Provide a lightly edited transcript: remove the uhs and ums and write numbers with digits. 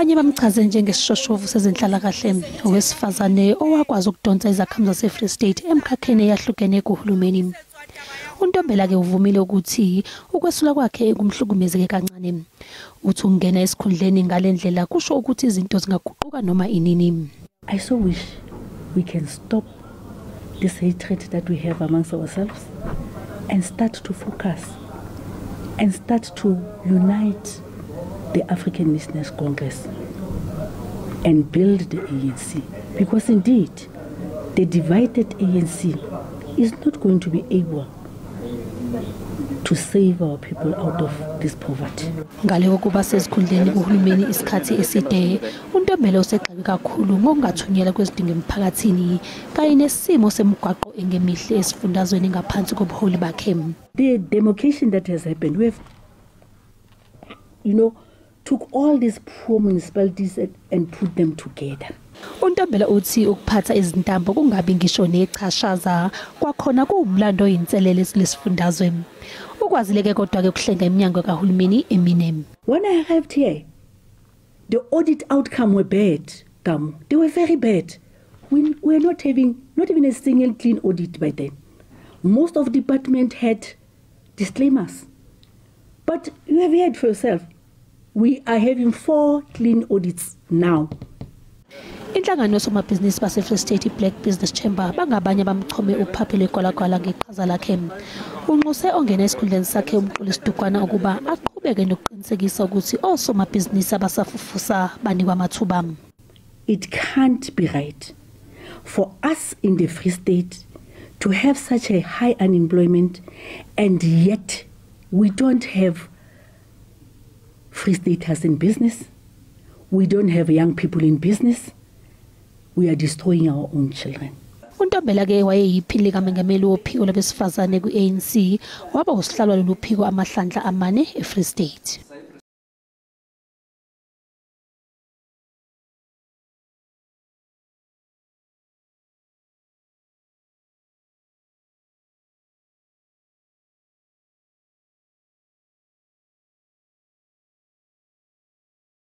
Abanye bamchaze njengesishoshovu sezenhlalakahle, owesifazane owakwazi ukudonsa izakhamuzi zase-Free State emkhakheni eyahlukene kuhulumeni. UNtombela-ke uvumile ukuthi ukwesula kwakhe kumhlukumezeke kancane. Uthi ukungena esikhundleni ngale ndlela kusho ukuthi izinto zingaguquka noma inini. I so wish we can stop this hatred that we have amongst ourselves and start to focus and start to unite the African National Congress and build the ANC. Because indeed, the divided ANC is not going to be able to save our people out of this poverty. Ngale kokuba sezikhundleni kuhulumeni isikhathi eside, uNtombela usegxekwe kakhulu ngokungathunyelwa kwezidingo emphakathini kanye nesimo semigwaqo engemihle esifundazweni ngaphansi kobuholi bakhe. The demarcation that has happened, we have, took all these poor municipalities and put them together. UNtombela uthi ukuphatha izintambo kungabi ngisho nechashaza kwakhona kuwumlando oyinselele lesifundazwe. Ukwazileke kodwa ke ukuhlenga iminyango kahulumeni emine. When I arrived here, the audit outcome were bad. They were very bad. We were not having not even a single clean audit by then. Most of the department had disclaimers. But you have heard for yourself, we are having 4 clean audits now. Inhlangano yosomabhizinisi base-Free State, i-Black Business Chamber, bangabanye bamchome uPhaphile Gwalagwala ngeqhaza lakhe. Unxuse ongena esikhundleni sakhe uMxolisi Dukwana ukuba aqhubeke nokuqinisekisa ukuthi osomabhizinisi abasafufusa banikwa amathuba. It can't be right for us in the Free State to have such a high unemployment and yet we don't have Free Staters in business. We don't have young people in business. We are destroying our own children. UNtombela ke wayeyiphini likamengameli wophiko labesifazane kwi-ANC, waba usihlalo lolu phiko amahlandla amane e-Free State.